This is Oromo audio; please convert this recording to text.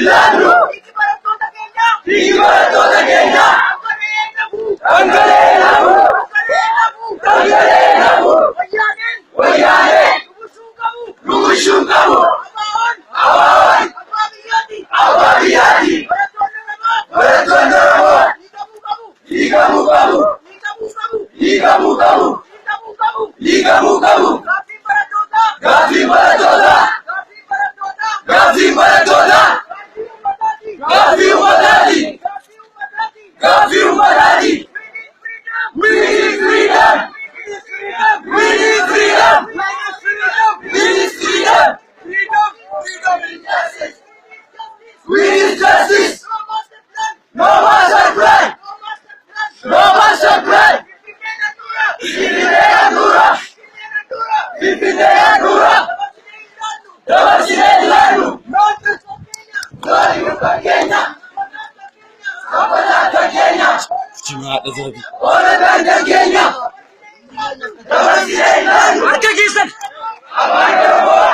Ilaallu. Dhiigni barattoota keenyaa. Dhiigni barattoota keenyaa. Dhangala'ee nafu. Dhangala'ee nafu. Dhangala'ee nafu. Dhangala'ee nafu. Wayyaaneen. Wayyaaneen. Nu bulchuu qabu. Nu bulchuu qabu. ABO'n. ABO'n. Abbaa biyyaati. Abbaa biyyaati. Barattoonni Oromoo. Barattoonni Oromoo. Hiikamuu qabu. Hiikamuu qabu. Hiikamuu qabu. Hiikamuu qabu. Hiikamuu qabu. Hiikamuu qabu. Gaaffiin barattootaa. Gaaffiin barattootaa. Gaaffiin barattootaa. Gaaffiin barattootaa. Gaaffii uummataati. Gaaffii uummataati. Gaaffii uummataati. Gaaffii uummataati. We need freedom. We need freedom. We need freedom. We need freedom. We need freedom. We need freedom. Freedom. Freedom and justice. We need justice. We need justice. No master plan. No master plan. No master plan. No master plan. Finfinneen handhuura. Finfinneen handhuura. Finfinneen handhuura. Finfinneen handhuura. Dabarsinee hin laannu. Dabarsinee hin laannu. Nooti keenya. Nooti kan keenya. Sabataan kan keenya. Sabataan kan keenya. Jimaadha zabi. Hoolataan kan keenya. Dabarsinee hin laannu. Harka keessan. Afaan Oromoo.